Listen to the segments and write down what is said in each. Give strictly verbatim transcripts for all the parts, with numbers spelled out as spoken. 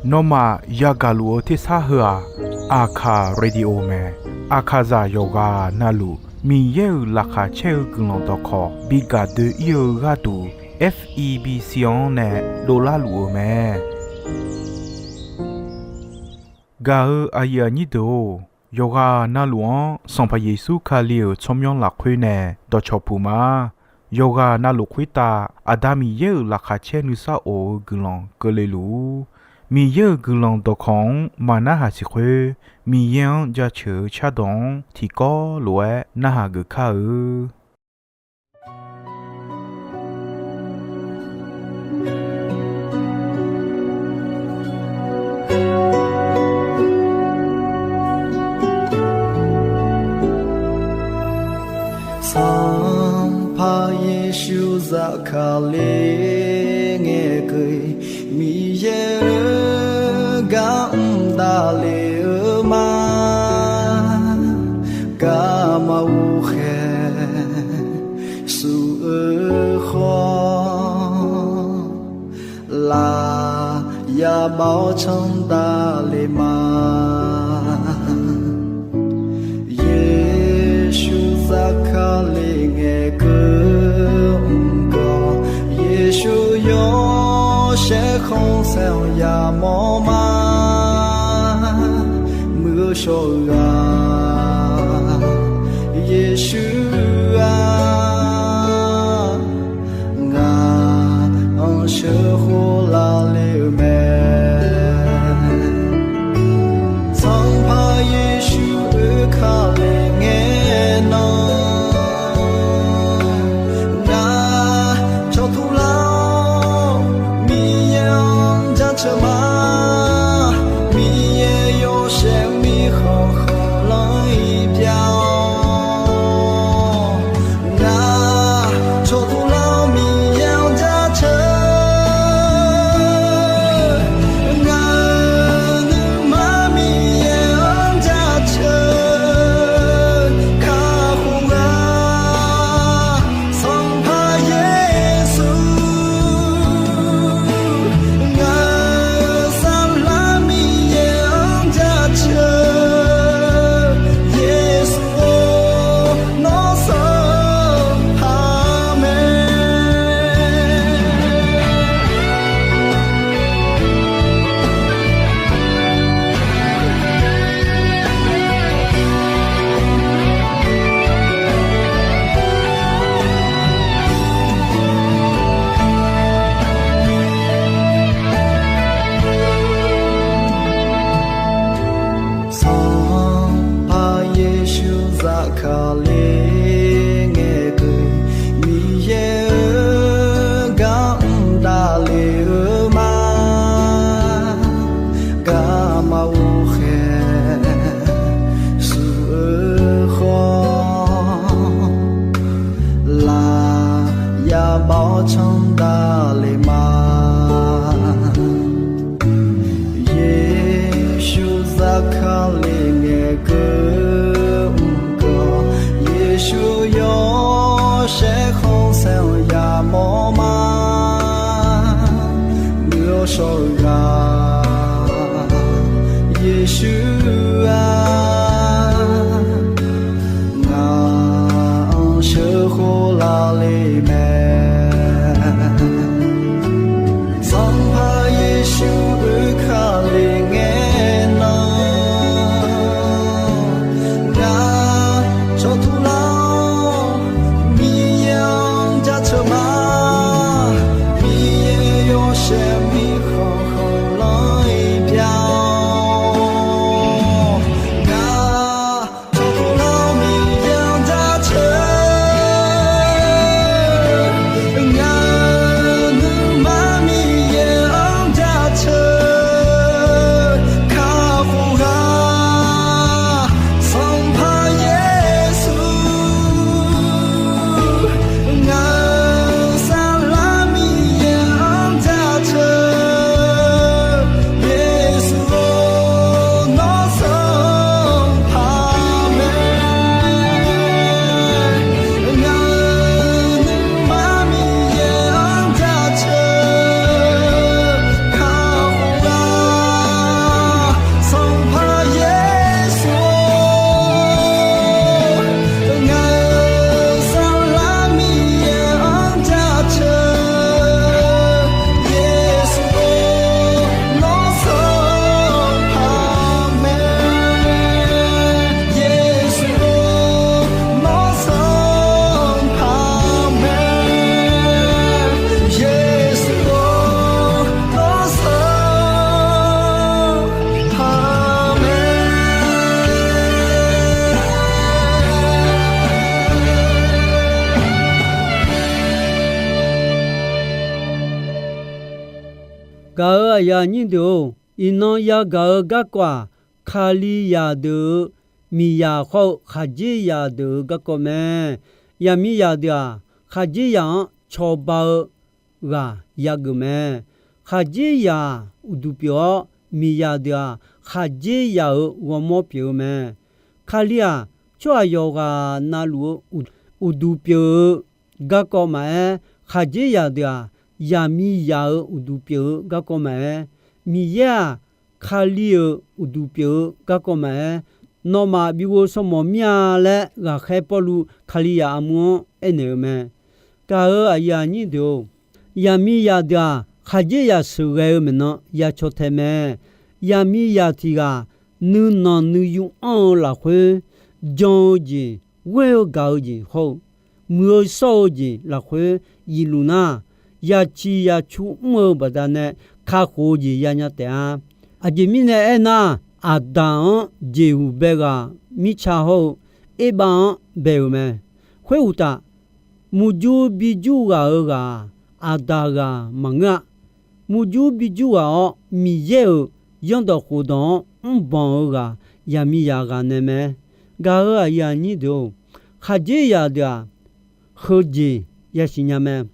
Nawmaf yagaq luf-eu tersar heu-aq, Aqkaq Radio mae. Aqkaqzaq yawqghaq navluf Miqyaer-euq laqkhaq caer-eu guiqlanq dawqkawq bi gaq doe-ir-eu gharduq, F E B C-anr nae dovlar luf-eu mae. Gaq-eu aqyuif aqnyir deuq-or, yawqghaq navluf-anr Sanqpaq Yeqsur Kali-euq tsawrmyanr lafkhoer nae dawqcawq puq ma. Yawqghaq navluf khoertav Aqda Miqyaer-euq laqkhaq caer nuisar of-eu guiqlanq keuvle luf-ur. Miqyaer-euq guiqlanq dawqkawq-anr maqnarhaq siq khoer, Miqyaer-anr jaceuq-eu cardawq-anr tiqkawv lof-aer narhaq geuf kar-eu. Sanqpaq Yeqsur zafkale ngae keuv-iq, Miqyaer-euq gar mr davle-eu ma. Garma ghoqkhaeq suf-eu khawf, laf yabav-awr canr davle ma. Yeqsur zafkale ngae keuv mr gawq, Yeqsur yawshaef khanqsaer-anr yamawr ma. Muiq-eu shawr-eu ghaq, Yeqsur-aq, ngaq-anr sheuqkhof lavle-eu mae. Sanqpaq Yeqsur oekale ngae nan, ngaq cawqtuq lar-awr Miqyaer-anr jaceuq ma. Miqyaer yawshaef mirkhanq khanqlanr-iq byav-awr, ngaq cawqtuq lar-awr Miqyaer-anr jaceuq. Ngaq-euq nuima Miqyaer-anr jaceuq kakhof-a. Sanqpaq Yeqsur, ngaq-euq saflar Miqyaer-anr jaceuq. Yeqsur-or, nawr sanqpaq mae. Sanqpaq Yeqsur zafkale ngae keuv-iq, Miqyaer-euq gar mr davle-eu ma. Garma ghoqkhaeq suf-eu khawf, laf yabav-awr canr davle ma. Yeqsur zafkale ngae keuv mr gawq, Yeqsur yawshaef khanqsaer-anr yamawr ma. Muiq-eu shawr-eu ghaq, Yeqsur-aq, ngaq-anr sheuqkhof lavle mae. Sanqpaq Yeqsur oekale ngae nan, ngaq cawqtuq lar-awr Miqyaer-anr jaceuq ma. Miqyaer yawshaef mirkhanq khanqlanr Gaq-euq aqyuif aqnyir deuq-or, iqnan yagaq-eu garkawv-aq, Kalizaq deuq-euq miqzaq khawr-eu khaqdzerzaq deuq-euq garkawv mae. Yaqmiqzaq deuq-aq, khaqdzerzaq-anr cawba-eu ghaq yageuf mae. Khaqdzerzaq uqduq pyeuf-awr, miqzaq deuq-aq, khaqdzerzaq-euq ghawrmawr pyeuf-eu mae. Kali-aq, tsawrhaq yawqghaq navluf-eu uqduq pyeuf-eu garkawv maqaer, khaqdzerzaq deuq-aq, yaqmiqzaq-euq uqduq pyeuf-eu garkawv maqaer, Miqyaer-aq, Kali-euq uqduq pyeuf-eu garkawv maqaer, nawmaf bi ghovshaw mawf mir-a laer ghaqkhaer Pawrluv Kalizaq armur-anr aernaeq-eu mae. Gaq-euq aqyuif aqnyir deuq-or, yaqmiqzaq deuq-aq, khaqdzerzaq sheuqghae-eu maeqnan ya caw tae mae. Yaqmiqzaq tiq ghaq nuinanq nuiyu anr-eu lafkhoer, jan-eu jeq, ghoer-eu gaq-eu jeq hawr-eu, muiq-eu shawr-eu jeq lafkhoer, iqluf nar, yaciq yacu mr-eu baqdanae kakhof-eu jeq yanya taef-a. Aqjeq mirnae aernar, Aqdaq-anr jeqhuq bae ghaq mirtsa hawr-eu Erbav-anr bae-euq mae. Khoeruqtaf, murjur bijur ghaq-euq ghaq-aq, Aqdaq ghaq maqngeur-a. Murjur bijur ghaq-awr, Miqyaer-euq zanrdawq khofdawq-anr mrbanq-eu ghaq, yaqmiqzaq ghaq nae mae. Gaq-euq aqyuif aqnyir deuq-or, khaqdzerzaq deuq-aq, heujeq yasiq nya mae.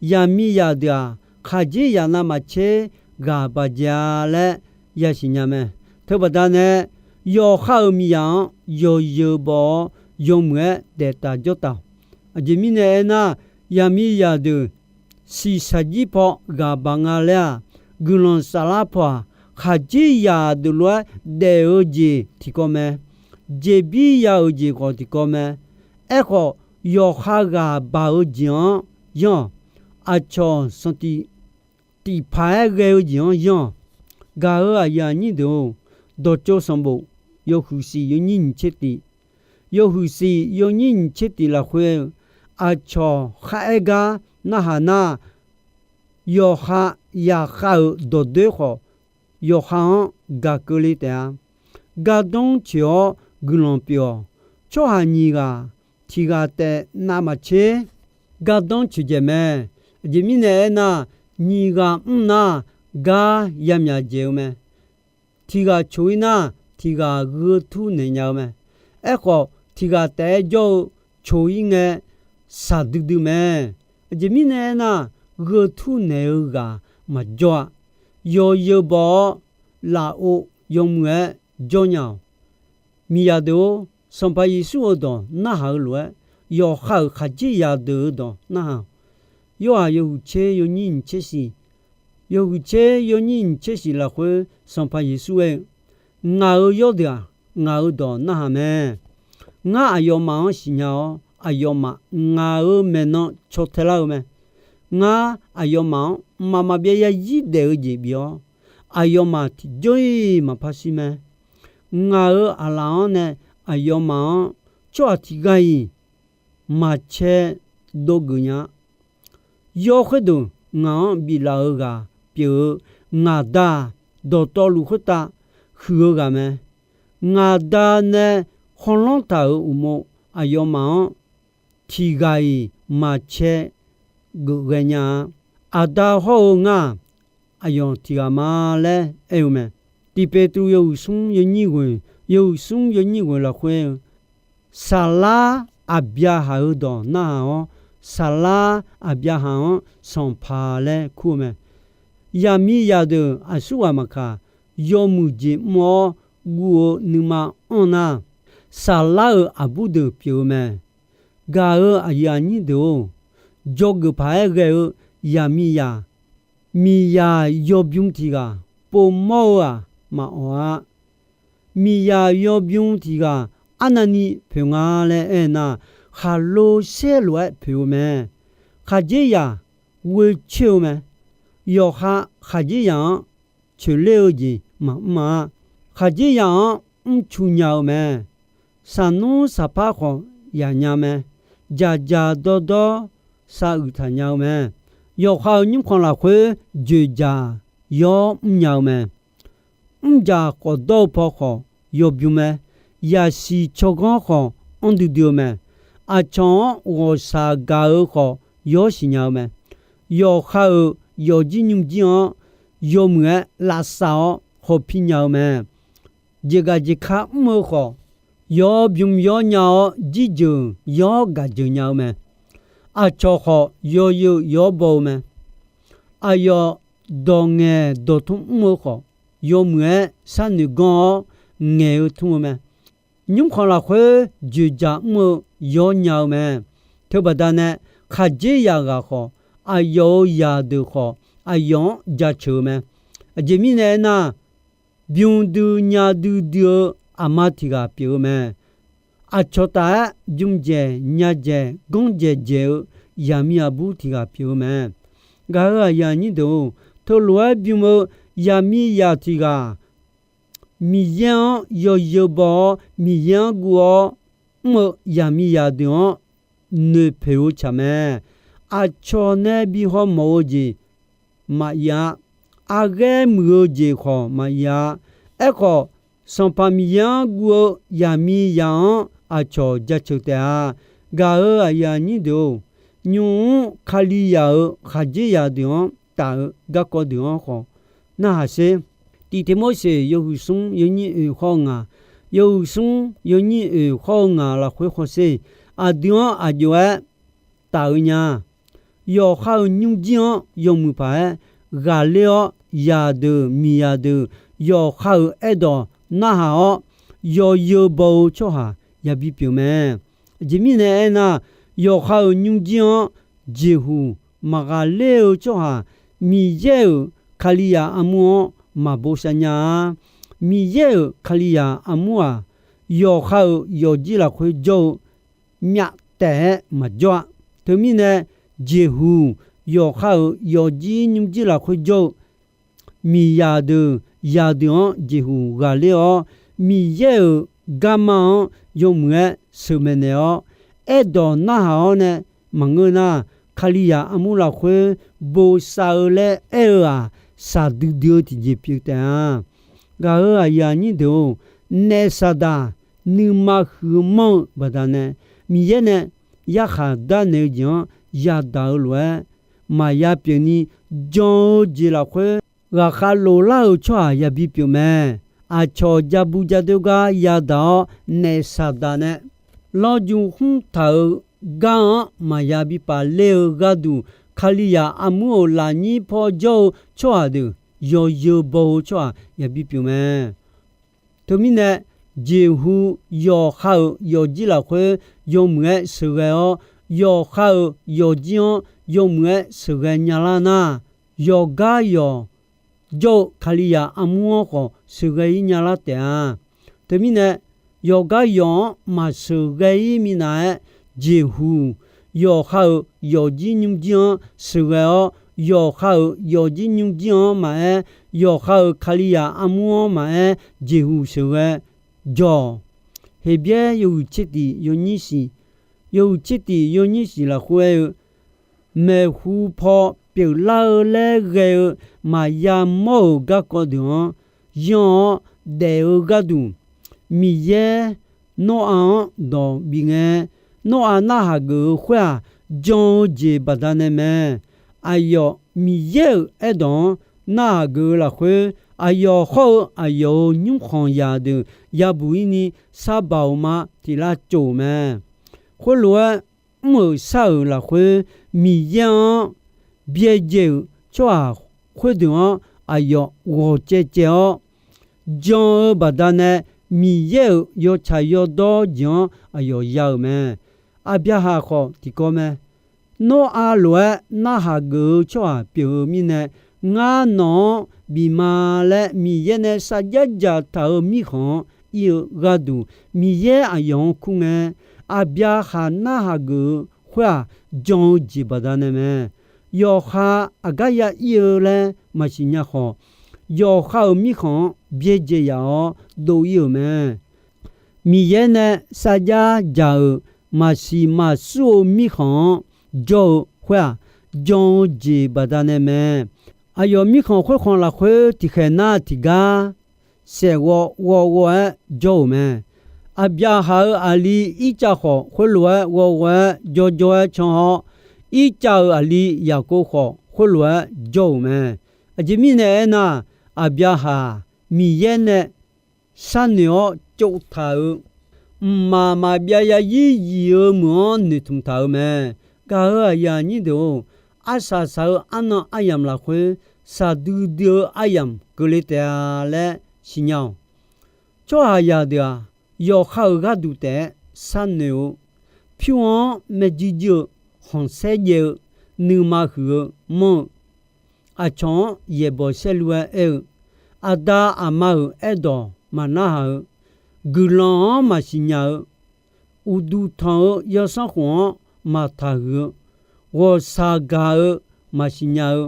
Yaqmiqzaq deuq-aq, khaqdzerzaq navmaqtser ghaq baqdzae-a laer yasiq nya mae. Teubaqda nae, yawqha-euq miqzaq-anr yawzeu baw-awr yawmuiq-aer daef taf jawr taf-awq. Aqjeq mirnae aernar, yaqmiqzaq deuq shiqshaq jir paw ghaq baq nga laer-aq, guiqlanq saflar paw-aq, khaqdzerzaq deuq lof-aer daef-eu jeq tiqkawv mae. Jeqbir ya-euq jeq khawf tiqkawv mae. Aerkhawf, yawqha ghaq baq-eu jeq-anr yanr-awq. Aqcawq sanqtiq tiqpaq-aer ghae-eu jeq-anr yanr-awq. Gaq-euq aqyuif aqnyir deuq-or, dawqtsov sanqbof yawhuiq shif yawnyir nyiq tser tiq, yawhuiq shif yawnyir nyiq tser tiq lafkhoer-eu, aqcawq kharaer gar narhaq nar, yawqha yaqkhav-euq dawqdoer khawf, yawqha-anr gaq keuvle taef-a. Gardanr tsoeq-awr guiqlanq pyeuf-awq. Tsawrhaq nyiq ghaq tiq ghaq taef navmaqtser gardanr tsoeqdzaeq mae. Aqjeq mirnae aernar, nyiq ghaq mr nar, gar yamyaq dzaeq-eu mae. Tiq ghaq coq-ir nar, tiq ghaq gheu tur naeq nya-eu mae. Aerkhawf, tiq ghaq taef-aer jawr-eu coq-ir ngae, shaqdui dui mae. Aqjeq mirnae aernar, gheu tur naeq-eu ghaq maqjawr-a. Yawzeu baw-awr, lafov yawmuiq-aer jawr nya-awq. Miqzaq deuq-or, Sanqpaq Yeqsur-euq dawq narhaq-eu lof-aer, yawqha-euq khaqdzerzaq deuq-euq dawq narhaq-awq. Yorhaq yawhuiq tser yawnyir nyiq tser shif, yawhuiq tser yawnyir nyiq tser shif lafkhoer Sanqpaq Yeqsur aer-eu, Ngaq-euq yawrdeuq-aq, ngaq-euq dawq narhaq mae. Ngar aqyawfmaf-anr siqnya-awr, aqyawfmaf ngaq-euq maeqnan caw tae lar-eu mae. Ngar aqyawfmaf-anr mqmaq maqbyav yarzir daef-eu jeq bif-awr, aqyawfmaf tiqjawr-iq maqpar shir mae. Ngaq-euq aqlaf-anr nae aqyawfmaf-anr tsawrhaq tiqghaq-iq maqcae dovgeuf nya-a. Yawr khoerdeuq ngaq-anr biflaf-eu ghaq pyeuf-eu, ngaq Da-aq, dawqtawvluf khoertav huiq-eu ghaq mae. Ngaq Da nae khawlanr taq-euq uqmov aqyawfmaf-anr tiqghaq-iq maqcae geuf ghaenya-a. Aqda hawr-eu ngar-aq, aqyawf tiqghaq ma laer aer-eu mae. Tiq Petru yawhuiq smr yawnyir ghoeq, yawhuiq smr yawnyir ghoeq lafkhoer-eu, Saqlar Aqbyaqhaq-euq dawq narhaq-awr, Saqlar Aqbyaqhaq-anr sanqpaq laer kur-eu mae. Yaqmiqzaq deuq aqsurghaq maqkaq, yawmuiq jeq mr-awr guv-eu nuima anr nar, Saqlar-euq aqbur deuq pyeuf-eu mae. Gaq-euq aqyuif aqnyir deuq-or, dzawgeuf paq-aer ghae-eu yaqmiqzaq, miqzaq yawbymr tiq ghaq povmawr-eu-aq maqawq-a. Miqzaq yawbymr tiq ghaq arnavni poeq nga laer aernar, khaqlo saerlof-aer poeq-eu mae. Khaqdzerzaq ghoe coer-eu mae. Yawqha khaqdzerzaq-anr coeqler-eu jeq maqmr-a. Khaqdzerzaq-anr mrcu nya-eu mae. Saqnmr saqpar khawf yaq nya mae. Dzaqdzaq dawrdawr savuiq taq nya-eu mae. Yawqha-euq nymrkhanq lafkhoer dzoeqdzaq yawr mrnya-eu mae. Mrjaq khawf dawr-eu paw khawf yawbymr mae. Yaqsiq tsawrganr khawf anr duidui-eu mae. Aqcawq-anr ghawqshaq gaq-eu khawf yawr siqnya-eu mae. Yawqha-euq yawfjir nymrjir-anr yawmuiq-aer lavsav-awr hawpi nya-eu mae. Jeqgaq jeqka mr-eu khawf, yawr bym yawr nya-awr, jirjeuq yawr gaqjeuq nya-eu mae. Aqcawq khawf, yawzeu yawr baw-eu mae. Aqyawf dawq ngaeq dawqtmr mr-eu khawf, yawmuiq-aer sharnoeq ganr-awr ngaeq-eu tmr-eu mae. Nymrkhanq lafkhoer dzoeqdzaq mr-eu yawr nya-eu mae. Teubaqda nae, khaqdzerzaq ghaq khawf, aqyawf-euq zaqdeuq khawf, aqyawf-anr jaceuq-eu mae. Aqjeq mirnae aernar, bym dui nya duidui-eu aqma tiq ghaq pyeuf-eu mae. Aqcawq taf-aer bym dzaeq nya dzaeq ganr dzaeq dzaeq-eu zaqmiq zaqbur tiq ghaq pyeuf-eu mae. Gaq-euq aqyuif aqnyir deuq-or, teulof-aer bym-eu zaqmiqzaq tiq ghaq Miqyaer-anr yawzeu baw-awr, Miqyaer-anr guv-awr mr-eu zaqmiqzaq deuq-anr noeqpoeq-eu tsaq mae. Aqcawq nae bi hawmawf-eu jeq maqir-a. Arghaer muiq-eu jeq khawf maqir-a. Aerkhawf, Sanqpaq Miqyaer-anr guv-eu zaqmiqzaq-anr aqcawq jaceuq taef-a. Gaq-euq aqyuif aqnyir deuq-or, nymq-mr Kalizaq-euq khaqdzerzaq deuq-anr taf-eu garkawv deuq-anr khawf narhaq sher. Tiqteqmorseq yawhuiq smr yawnyir oeq hawr-eu ngaq, yawhuiq smr yawnyir oeq hawr-eu ngaq lafkhoer hawsher. Aqdui-anr aqjox-aer taf-eu nya. Yawqha-euq nymrjir-anr yawmuiq paq-aer ghaqler-awr, zaqdeuq miqzaq deuq yawqha-euq aerdawq narhaq-awr, yawzeu baw-eu tsawrhaq yabi pyeuf mae. Aqjeq mirnae aernar, yawqha-euq nymrjir-anr jeqhuq maqghaqler-eu tsawrhaq, Miqyaer-euq Kalizaq armur-anr maqbosav nya-a. Miqyaer-euq Kalizaq armur-aq, yawqha-euq yawfjir lafkhoer jawr-eu myav taef-aer maqjawr-a. Teumirnae, jeqhuq yawqha-euq yawfjir nymrjir lafkhoer jawr-eu miqzaq deuq zaqdeuq-anr jeqhuq ghaqler-awr, Miqyaer-euq garma-anr yawmuiq-aer sheuqmaeq naeq-awr, aerdawq narhaq-awr nae maqngeur nar, Kalizaq armur lafkhoer bosav-eu laer aer-eu-aq, shaqdui dui-eu tiqjeq pyeuf taef-a. Gaq-euq aqyuif aqnyir deuq-or, naef Saqdaq nuima huiq-eu manr-eu baqdanae, Miqyaer nae yarkhaq darnaeq-eu jeq-anr yadaq-eu lof-aer, maqya pyeufni jan-eu jeq lafkhoer ghaqkhav loflar-euq tsawrhaq yabi pyeuf mae. Aqcawq ja bu ja doer gar yadaq-awr, naef Saqdaq nae lawrju khmr taq-euq gar-anr maqya bi paf ler-eu gharduq, Kalizaq armur-euq lafnyir paw jawr-eu tsawrhaq deuq yawzeu baw-eu tsawrhaq yabi pyeuf mae. Teumirnae, jeqhu yawqha-euq yawfjir lafkhoer yawmuiq-aer sheuqghae-awr, yawqha-euq yawfjir-anr yawmuiq-aer sheuqghae nyalar nar, yawqgar yawq jawr-eu Kalizaq armur-anr khawf sheuqghae-ir nyalar taef-a. Teumirnae, yawqgar yawq-anr maqsheuqghae-ir minav-aer, jeqhu yawqha-euq yawfjir nymrjir-anr sheuqghae-awr, yawqha-euq yawfjir nymrjir-anr maqaer, yawqha-euq Kalizaq armur-anr maqaer, jeqhu sheuqghae jawq. Heqbyaer yawhuiq tser tiq yawnyir shiq, yawhuiq tser tiq yawnyir shiq lafkhoer aer-eu, maeqhu paw pyeuflar-eu laer ghae-eu maqya mawr-euq garkawv deuq-anr yanr-awr daef-eu gharduq, Miqyaer Noraq-anr dawq bif ngae, Noraq narhaq geuf-eu khoer-aq, jan-eu jeq baqdanae mae. Aqyawf Miqyaer-euq aerdawq-anr narhaq geuf-eu lafkhoer, aqyawf hawr-eu aqyawf-euq nymrkhanq zaqdeuq yabuq-ir ni sar baoq ma tiq lavcof-euq mae. Khoerlof-aer, mr-euq shar-euq lafkhoer Miqyaer-anr byaerdzae-euq tsawrhaq khoerdeuq-anr aqyawf ghawq caev caev-awr, jan-eu baqdanae Miqyaer-euq yawtsaq yawdawr jeq-anr aqyawf ya-euq mae. Aqbyaqhaq khawf tiqkawv mae. Nawr aqlof-aer narhaq geuf-eu tsawrhaq pyeuf-eu mirnae, ngar nawq-anr bif ma laer Miqyaer nae sarjax dzaqtaq-euq mirkhanq-anr ir-eu gharduq, Miqyaer aqyawf-anr kur ngae, Aqbyaqhaq narhaq geuf-eu khoer-aq, jan-eu jeq baqdanae mae. Yawqha aqgar ya ir-eu laer maqsiq nya khawf, yawqha-euq mirkhanq-anr byaerdzae yaf-awr dov ir-euq mae. Miqyaer nae sarjax dzaq-euq maqsiq maqsur-eu mirkhanq-anr jawr-eu khoer-aq, jan-eu jeq baqdanae mae. Aqyawf mirkhanq khoerkhanq lafkhoer tiqkhaeq nar tiqgar saef ghawv ghawv ghawv-aer jawr-euq mae. Aqbyaqhaq-euq aqli Irtsav khawf, khoerlof-aer ghawv ghawv-aer jawrjawr-aer can-awr, Irtsav-euq aqli Yaqkov khawf, khoerlof-aer jawr-euq mae. Aqjeq mirnae aernar, Aqbyaqhaq Miqyaer nae sharnoeq-awr tsovtaq-euq mqmaq maqbyav yarzir zif-eu meuq-anr noeqtmq taq-euq mae. Gaq-euq aqyuif aqnyir deuq-or, arsaq saq-eu arnan aryamq lafkhoer, shaqdui dui-eu aryamq keuvle taef-a laer siqnya-awq. Tsawrhaqzaq deuq-aq, yawqha-euq gharduq taef-aer sharnoeq-eu, pyur-anr maerjuir juir-eu, khanqsaer jaev-eu, nuima huiq-eu manr-eu, aqcawq-anr yaeqbawq saerlu-aer aer-eu, aqda aqma-euq aerdawq maqnarhaq-eu, guiqlanq-anr maqsiq nya-eu, uqduq tanq-eu yawsanr khof-anr maqtaqhuiq-eu, ghawqshaq gaq-eu maqsiq nya-eu,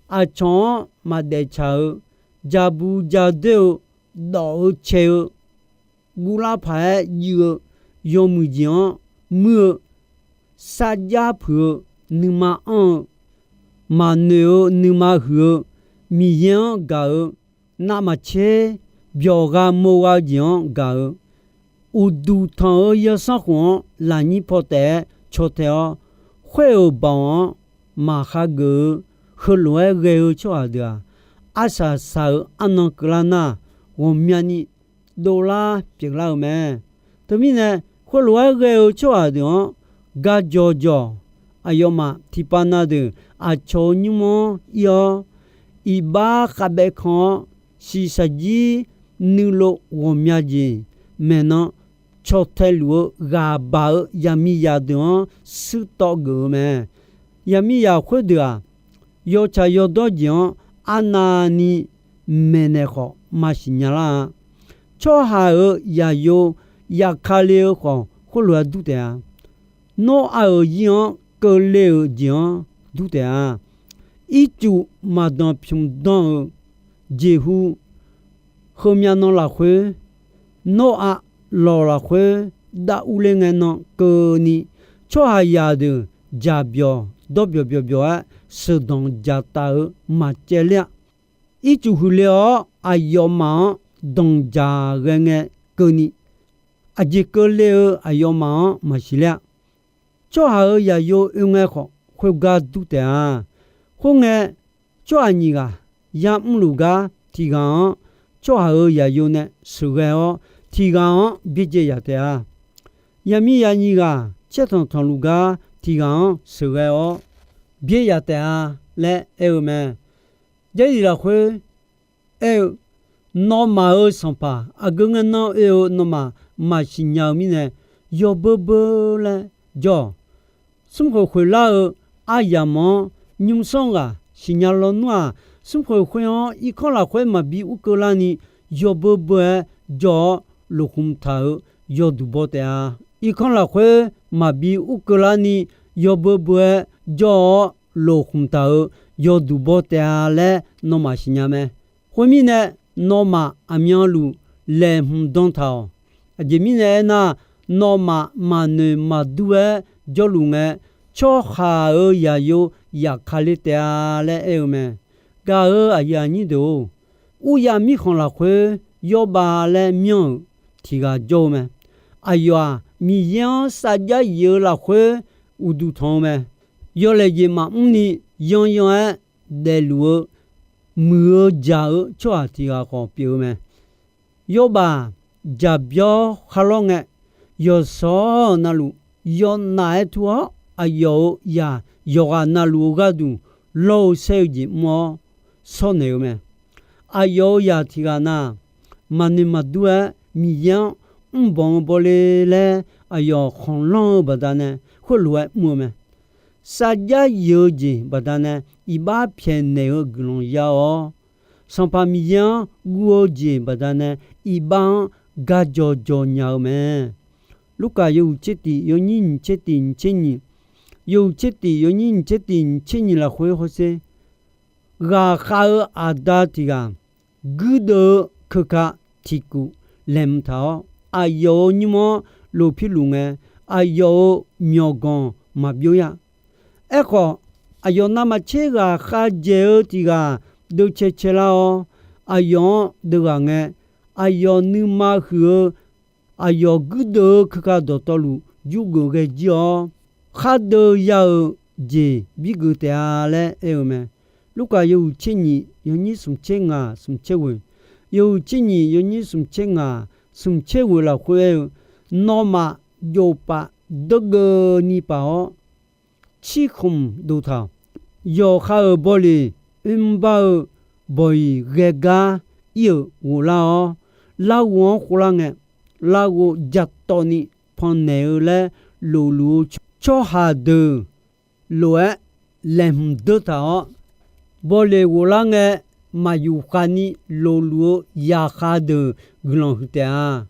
aqcawq-anr maqdaef tsaq-eu, jaqbu jadoer-eu, dawf-eu cae-eu, guvlar paq-aer juiv-eu, yawmuiq jeq-anr muir-eu, sarjax puiq-eu, nuima anr-eu, maqnoeq-eu nuima huiq-eu, Miqyaer-anr gaq-eu, navmaqtser byawq gha mo gha-eu jeq-anr gaq-eu, uqduq tanq-eu yawsanr khof-anr lafnyir paw taef-aer caw tae-awr, khoer-euq baoq-anr maqhageuf-eu, heulof-aer ghae-eu tsawrhaq deuq-aq, arsaq saq-euq arnan keuvlar nar, ghawqmyani dovlar pyeuflar-eu mae. Teumirnae, khoerlof-aer ghae-eu tsawrhaq deuq-anr gajawq jawq, aqyawfmaf tiqpav na deuq aqcawq-euq nymr-anr ir-awr, iqbax khavbaev kan-awr, shiqshaq jir nuilov ghawqmya jeq maeqnan caw tae luf-eu ghaq baq-eu yaqmiqzaq deuq-anr shuirtawv geuf-eu mae. Yaqmiqzaq khoerdeuq-aq, yawtsaq yawdawr jeq-anr arnavni maeqnaeq khawf maqsiq nya lar-a. Tsawrhaq-euq zaqyo yafkale-eu khawf, khoerlof-aer dur taef-a. Noraq-euq zir-anr keuvle-euq jeq-anr dur taef-a. Ircuf maqdanq pymq dan-euq jeqhu, heumyav nan lafkhoer, Noraq lawq lafkhoer dav urler ngae nan keuvni, tsawrhaqzaq deuq jaqbyawq dawrbyawq byawqbyawq-aer sheuqdanq dzaqtaf-eu maqcaev ler-a. Ircuf huiqle-awr aqyawfmaf-anr danqdzaq ghae ngae keuvni, aqjeq keuvle-eu aqyawfmaf-anr maqsiq ler-a. Tsawrhaq-euq zaqyo oe ngae khawf, khoergar dur taef-a. Khoerngae, tsawrhaq nyiq ghaq yamr luf gar tiq ghaq-anr, tsawrhaq-euq zaqyo nae sheuqghae-awr, tiq ghaq-anr byaerdzae yaq taef-a. Yaqmiqzaq nyiq ghaq caertanq tanqluf gar tiq ghaq-anr sheuqghae-awr byaer yaq taef-a laer aer-eu mae. Jarlif lafkhoer aer-eu, nawmaf-euq sanqpaq aqgeu ngae nan oe-eu nawmaf maqsiq nya-eu mirnae, yawbeur beur laer jawr-awq. Smrkhoeq khoeqlar-eu aryamq-anr nymrsanr ghaq siqnya lawnmr-aq, smrkhoeq khoer-anr irkanr lafkhoer maqbi urkeuv larni yawbeur beur-aer jawr-awr lofkhmq taq-euq yawduq baw taef-a. Irkanr lafkhoer maqbi urkeuv larni yawbeur beur-aer jawr-awr lofkhmq taq-euq yawduq baw taef-a laer nawmaf siqnya mae. Khoermirnae, nawmaf aqmyanluf laeqhmq dan taq-awq. Aqjeq mirnae aernar, nawmaf maqnoeq maqdur-aer jawrluf ngae, tsawrhaq-euq zaqyo yafkale taef-a laer aer-eu mae. Gaq-euq aqyuif aqnyir deuq-or, uryav mirkhanq lafkhoer Yawrbav laer myanr-euq tiq ghaq jawr-eu mae. Aqyawf-aq, Miqyaer-anr sarjax yif-eu lafkhoer uqduq tanq-eu mae. Yawlaeq jeq maqmr ni yanyan-aer daefluf-eu muiq-eu jaq-eu tsawrhaq tiq ghaq khawf pyeuf-eu mae. Yawrbav jaqbyawr kharlawr ngae, yawqshawr navluf yawnaf-aer tur-awr, aqyawf-euq zaq yawqghaq navluf-eu gharduq lawr-eu saer-eu jeq mr-awr shawrnaeq-eu mae. Aqyawf-euq zaq tiq ghaq na, maqnoeq maqdur-aer Miqyaer-anr mrbanq-eu bawle laer aqyawf khanqlanr-eu baqdanae khoerlof-aer mr-eu mae. Sarjax yif-eu jeq baqdanae iqbax pyaeqnaeq-eu guiqlanq ya-awr, Sanqpaq Miqyaer-anr guv-eu jeq baqdanae iqbax-anr gajawq jawq nya-eu mae. Lurkaf yawhuiq tser tiq yawnyir nyiq tser tiq nyiq tser nyiq, yawhuiq tser tiq yawnyir nyiq tser tiq nyiq tser nyiq lafkhoer hawsher, ghaqkhav-eu aqda tiq ghaq guirdeuv-eu keuka tiqkuf laeqhmq taq-awr, aqyawf-euq nymr-anr lofpirluf ngae, aqyawf-euq myawqganq maqbyov-a. Aerkhawf, aqyawf navmaqtser ghaqkhav dzaeq-eu tiq ghaq deuvcae caelar-awr, aqyawf-anr deuvghaq ngae, aqyawf nuima huiq-eu aqyawf guirdeuv-eu keuka dawqtawvluf yurgeuf ghae jir-awr, khar deuv ya-euq jeq birgeuf taef-a laer aer-eu mae. Lurkaf yawhuiq tser nyiq yawnyir smq tser ngaq smq tser ghoeq, yawhuiq tser nyiq yawnyir smq tser ngaq smq tser ghoeq lafkhoer aer-eu, nawmaf jofpaf deurgeuvni paf-awr, cirkhmq dof taq-awq. Yawqha-euq bawleq oermr bar-eu bawq-iq ghae gar ir-euq ghoflar-awr, larghov-anr khovlar ngae, larghov jatawvni pannaeq-eu laer lofluf-eu tsawrhaq deuq lof-aer laeqhmq deur taq-awr, bawleq ghoflar ngae, maqyuf khavni lofluf-eu yaqkhav deuq guiqlanq huiq taef-a.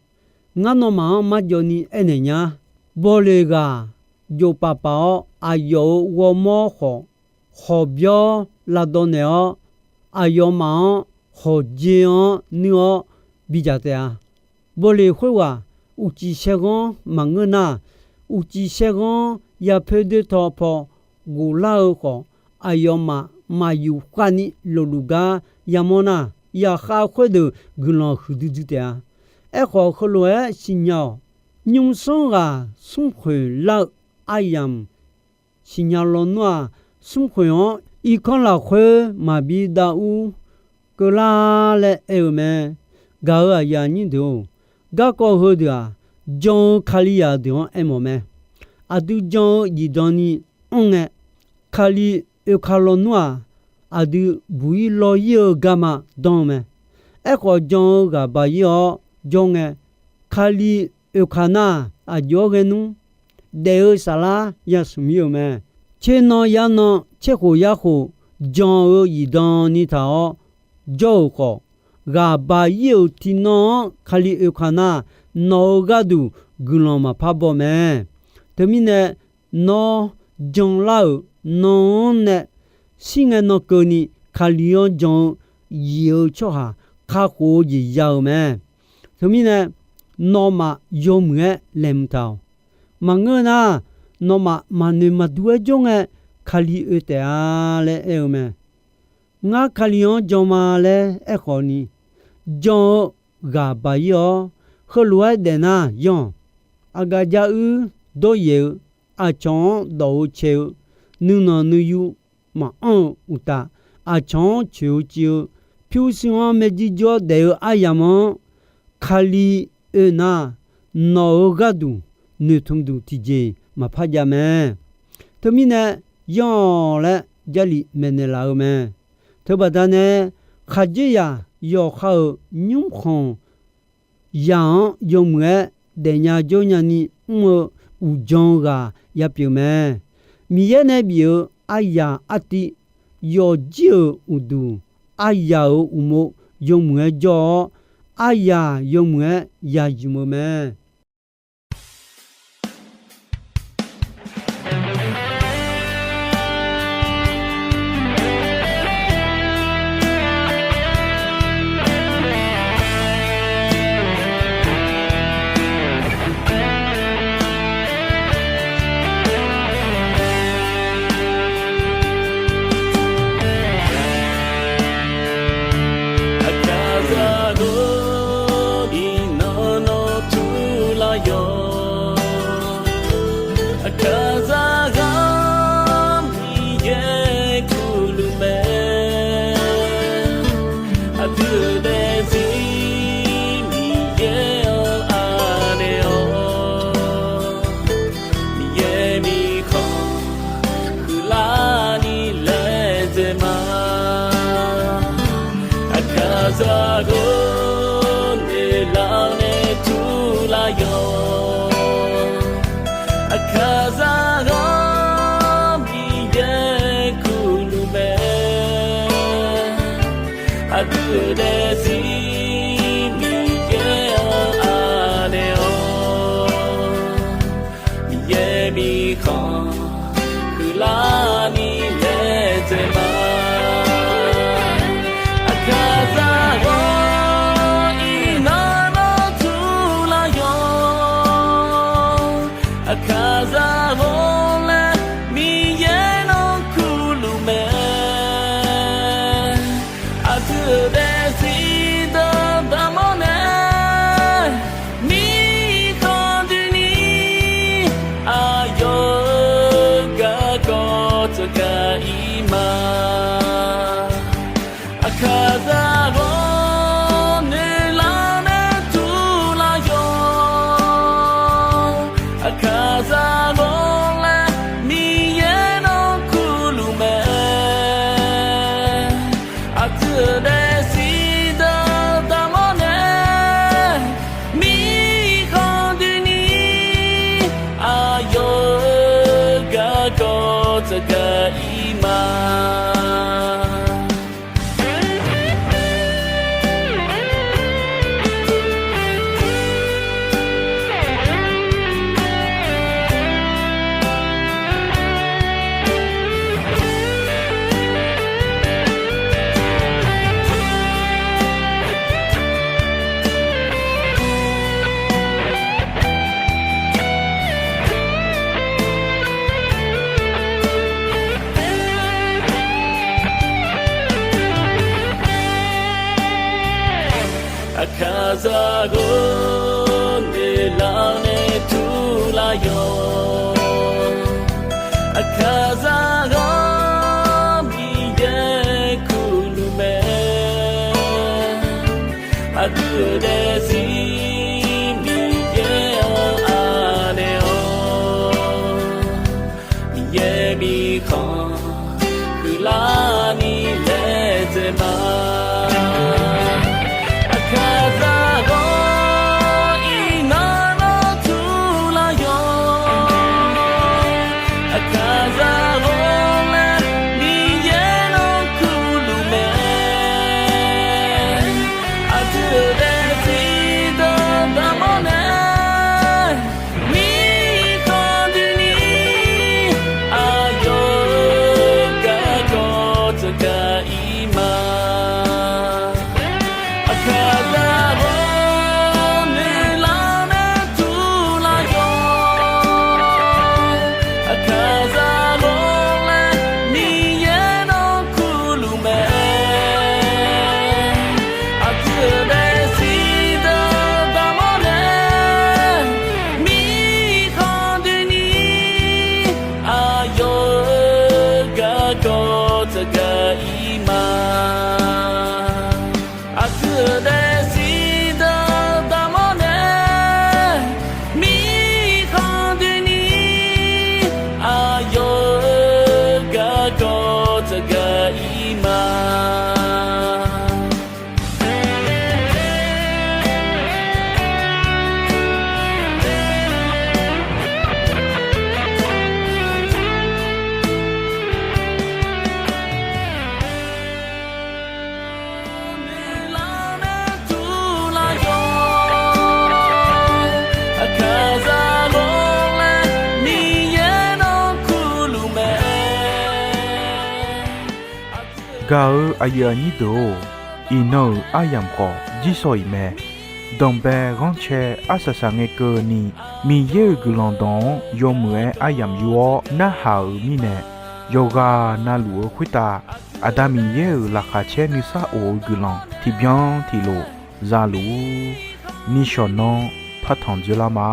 Ngar nawmaf-anr marjawvni aernaeq nya. Bawleq ghaq jofpaf paf-awr, aqyawf-euq ghawrmawr khawf, hawqbyawr lavdawv naeq-awr, aqyawfmaf-anr hawqjeq-anr nuir-awr bidzaq taef-a. Bawleq khoerghaq uqcif saerghanr maqngeur nar, uqcif saerghanr yapoer doertaw paw ghoflar-eu khawf, aqyawfmaf maqyuf khavni lofluf gar yamawr nar, yaqkhav khoerdeuq guiqlanq huiqdui dui taef-a. Aerkhawf, heulof-aer siqnya-awq. Nymrsanr ghaq smrkhoeq lar-eu aryamq siqnya lawnmr-aq, smrkhoeq-anr irkanr lafkhoer maqbi dav ur keuvlar laer aer-eu mae. Gaq-euq aqyuif aqnyir deuq-or, garkawv heudeuq-aq, jan-eu Kalizaq deuq-anr aermawf mae. Aqdui jan-eu zifdan ni anr ngae, Kali oeka lawnmr-aq, aqdui buq-ir law-ir-eu garma danr-eu mae. Aerkhawf, jan-eu ghaq baq-ir-awr jawr ngae, Kali oeka nar, aqjox-aer ghae nmr, daef-eu saflar yasmq-ir-euq mae. Tser nan yar nan, tser khof yar khof, jan-eu zifdan ni taq-awr jawr-euq khawf, ghaq baq-ir-euq tiqnan-anr Kali oeka nar, nawq-euq gharduq guiqlanq maqpar baw mae. Teumirnae, nawr janlar-euq nan-anr nae shir ngae nan keuvni Kali-anr jan-eu zif-eu tsawrhaq kakhof-eu jeq ya-euq mae. Teumirnae, nawmaf yawmuiq-aer laeqhmq taq-awq. Maqngeur nar, nawmaf maqnoeq maqdur-aer jawr ngae, Kali oe taef-a laer aer-eu mae. Ngar Kali-anr jan ma laer aerkhawf ni, jan-eu ghaq baq-ir-awr, heulof-aer daef nar yanr-awq. Aqgaf jar uir dawryaef-eu, aqcawq-anr dawq-eu cae-eu, nuinanq nuiyu maqanr-eu uqtaf, aqcawq-anr coeq-eu civ-eu, pyurshuir-anr maerjir jawr daef-eu aryamq-anr Kali oe nar, nawq-euq gharduq noeqtmq duq tiqjeq maqpar jav mae. Teumirnae, yanr-awq laer Jarlif maeqnaeq laf-eu mae. Teubaqda nae, khaqdzerzaq yawqha-euq nymrkhanq zaq-anr yawmuiq-aer daefnya jawrnya ni mr-eu uqjan-eu ghaq yapyeuf mae. Miqyaer nae bif-eu aryaq artiv yawqjir-euq uqduq, aryaq-euq uqmov yawmuiq-aer jawr-awr, aryaq yawmuiq-aer ya ymq-eu mae. Aqkaqzaq dov iqnan nawr turlar yawq. Aqkaqzaq ghaq Miqyaer kurluf mae. Aqdui-euq daefzir Miqyaer-anr anaeq-awq. Miqyaer mirkhanq huiqlarni laedzae ma. Aqkaqzaq dov noeqlar nae turlar yawq. Aqkaqzaq ghaq Miqyaer kurluf mae. Aqdui-euq daefzir Miqyaer-anr anaeq-awq. Miqyaer mirkhanq huiqlarni laedzae ma. Aqkaqzaq ghaq iqnan nawr turlar yawq. Aqkaqzaq ghaq laer Miqyaer nawr kurluf mae. Aqdui-euq daefzir deuq Aqdui-euq daefzir deuq daqmawr nae, mirkhanq doeni, aqyawf-euq garkawv tsaqgaq-ir ma. Aqkaqzaq ghawqnoeq lar nae turlar yawq. Aqkaqzaq ghawq Miqyaer kurluf mae. Aqdui-euq daefzir Miqyaer-anr anaeq-awr, Miqyaer mirkhanq huiqlarni laedzae ma. Aqkaqzaq ghawq iqnan nawr turlar yawq. Aqkaqzaq ghawq laer Miqyaer nawr kurluf mae. Aqdui-euq daefzir deuq daqmawr nae, mirkhanq doeni, aqyawf-euq garkawv tsaqgaq-ir ma. Aqkaqzaq ghawqnoeq lar nae turlar yawq. Aqkaqzaq ghawq laer Miqyaer nawr kurluf mae. Aqdui-euq daefzir deuq daqmawr nae, mirkhanq doeni, aqyawf-euq garkawv tsaqgaq-ir ma. Aqdui-euq daefzir deuq daqmawr nae, mirkhanq doeni, aqyawf-euq garkawv tsaqgaq-ir ma. Gaq-euq aqyuif aqnyir deuq-or, iqnan-euq aryamq khawf jirsawq iq mae. Danqbae ghanrcae arsaq saqngae keuvni, Miqyaer-euq guiqlanq dawq-anr yawmuiq-aer aryamq yur-awr narhaq-euq mirnae, yawqghaq navluf-eu khoertav Aqda Miqyaer-euq laqkhaq caer nuisar of-eu guiqlanq tiqbyan tiqlof za luf-ur. Nishawq nanr partanq dzeurlar ma.